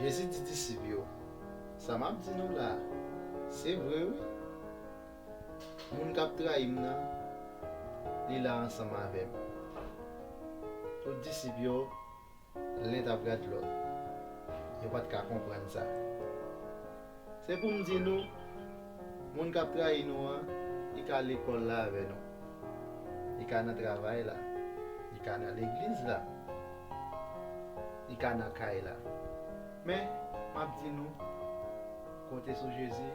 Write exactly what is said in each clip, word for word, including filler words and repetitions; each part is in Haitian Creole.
Jezi di disip yo, "Sa m ap di nou la, se vre wi. Moun k ap trayi m nan, li la ansanm avè m." Tout disip yo, len t ap gad lòt. Yo pa t ka konprann sa. Se pou m di nou, moun k ap trayi nou an, li ka lekòl la avè nou. Li ka nan travay la. Li ka nan legliz la. Li ka nan kay la. Men, m ap di nou, konte sou Jezi,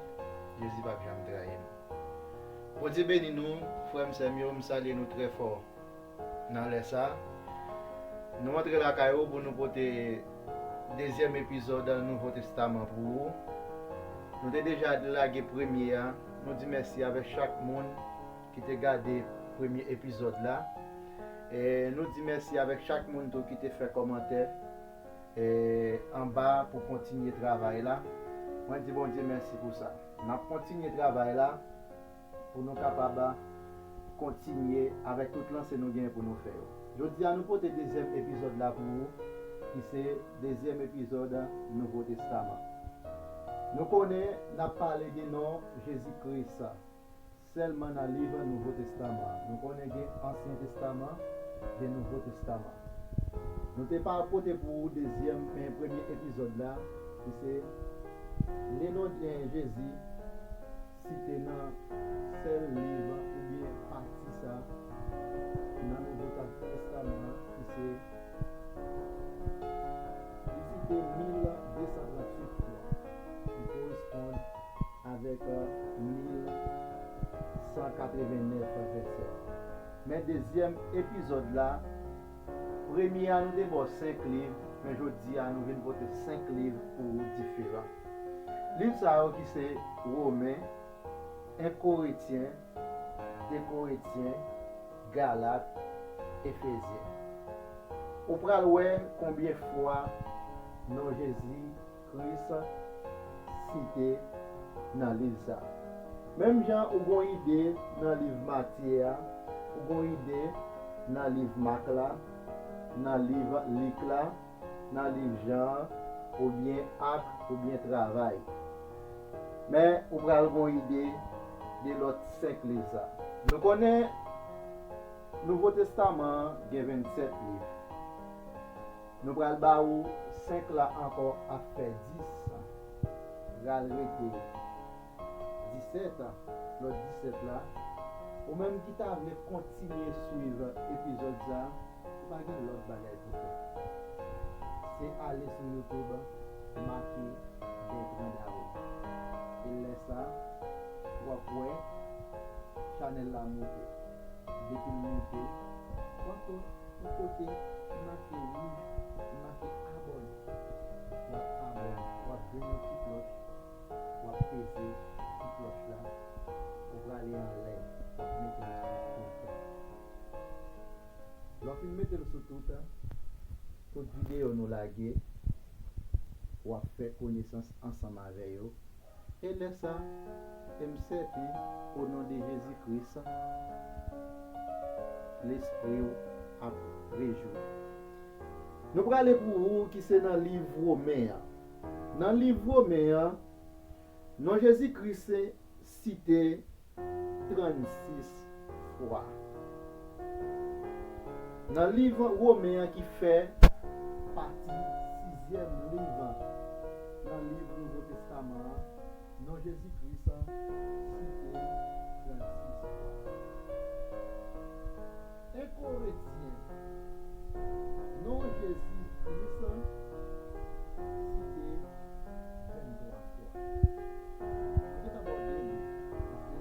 Jezi p ap janm trayi nou. Bondye beni nou, frè m, sè m yo, m salye nou trè fò. Nan lè sa, nou antre lakay ou pou nou pote dezyèm epizòd Nouvo Testaman pou ou. Nou te deja lage premye a. Nou di mèsi avèk chak moun ki te gade premye epizòd la. E nou di mèsi avèk chak moun tou ki te fè kòmantè e, anba pou kontinye travay la. Mwen di Bondye mèsi pou sa. N ap kontinye travay la pou nou kapab kontinye avèk tout lanse nou genyen pou nou fè yo. Jodi a, nou pote dezyèm epizòd la pou ou, ki se dezyèm epizòd Nouvo Testaman. Nou konnen n ap pale de non Jezi Kris sèlman nan liv Nouvo Testaman an. Nou konnen gen Ansyen Testaman, gen Nouvo Testaman. Nou te pa pote pou ou dezyèm, men premye epizòd la, ki se le non Jezi site nan sèl liv oubyen pati sa nan Nouvo Testaman an, ki se, li site mil de san tranntuit fwa, ki koresponn avèk mil san katrevennèf vèsè. Men dezyèm epizòd la, premye a nou te ba w senk liv, men jodi a nou vin pote senk liv pou ou diferan. Liv sa yo ki se Women, en Korentyen, de Korentyen, Galat, Efezyen. Ou pral wè konbyen fwa non Jezi Kris site nan liv sa. Menm jan ou gon ide nan liv Matye a, ou gon ide nan liv Mak la, nan liv Lik la, nan liv Jan an, oubyen Ak, oubyen Travay. Men ou pral gon ide de lòt senk liv sa. Nou konnen Nouvo Testaman an gen vennsèt liv. Nou pral ba ou senk la ankò ap fè dis, pral rete disèt, lòt disèt la. Ou menm ki ta vle kontinye swiv epizòd sa, ou pa gen lòt bagay pou fè. Se ale sou YouTube, make Bertrand Daou. E lè sa, w ap wè chanèl la moute. Depi l moute, w ap wè yon kote ki make wouj, ki make abòne. W ap abòne, w ap jwenn yon ti klòch, w ap peze ti klòch la, ou prale anlè, w ap mete l sou tout. Lè w fin mete l sou tout, tout videyo nou lage, w ap fè konesans ansanm avè yo. E lè sa, e m sèten, o non de Jezi Kris, lespri w ap rejwi. Nou prale pou ou ki se nan liv Women an. Nan liv Women an, non Jezi Kris site trannsis fwa. Nan liv Women an ki fè pati sizyèm liv nan liv Nouvo Testaman an, non Jezi Kris site trannsis fwa. En Korentyen, non Jezi Kris site venntwa fwa. Nou te abòde li, se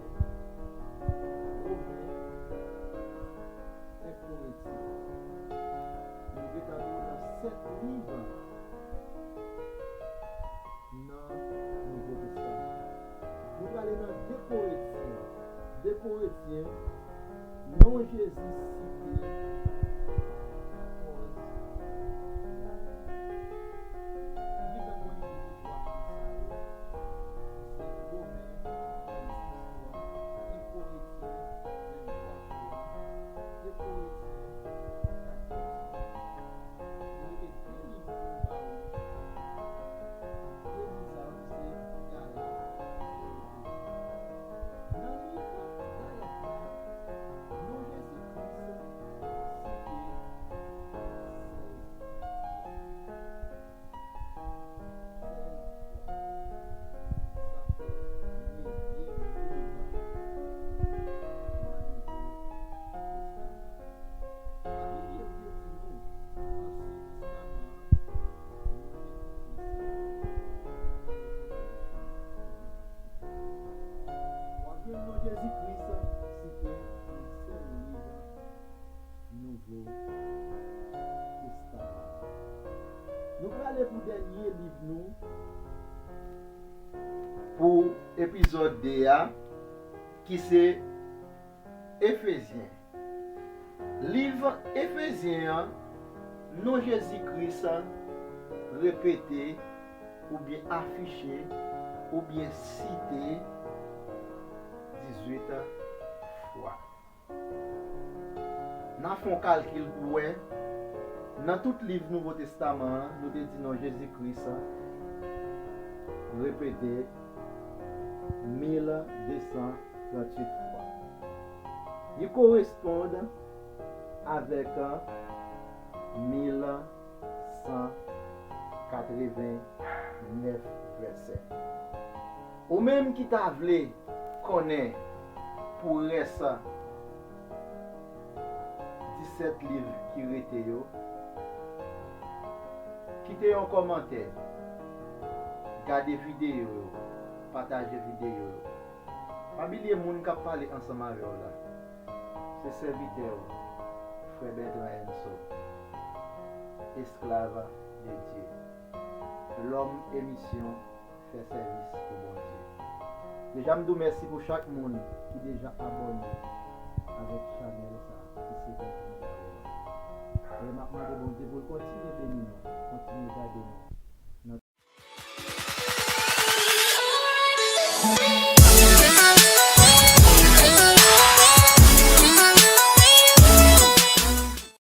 Women, en Korentyen. Nou te tabou nan sèt liv nan Nouvo Testaman. Nou prale nan de Korentyen. De Korentyen, non Jezi site katòz fwa. Li gen tan pou li di twa chif sa yo. Se Women trannsis fwa, en Korentyen venntwa fwa, de Korentyen katòz fwa. Mwen gen de liv pou m ba ou. Premye liv nou pou epizòd de a, ki se Efezyen. Liv Efezyen an, non Jezi Kris repete oubyen afiche oubyen site dizuit fwa. N a fè yon kalkil pou wè, nan tout liv Nouvo Testaman an, nou te di non Jezi Kris repete mil de san tranntuit fwa. Li koresponn avèk mil san katreven nèf vèsè. Ou menm ki ta vle konnen pou rès disèt liv ki rete yo, kite yon kòmantè, gade videyo yo, pataje videyo yo. Pa bliye moun k ap pale ansanm avè w la se sèvitè w, frè Bertrand Enso, esklav de Dye. Lòm emisyon fè sèvis pou Bondye. Deja m di w mèsi pou chak moun ki deja abòne avèk chanèl sa, ki se Bertrand Enso. E m ap mande Bondye pou l kontinye beni nou, kontinye gade nou,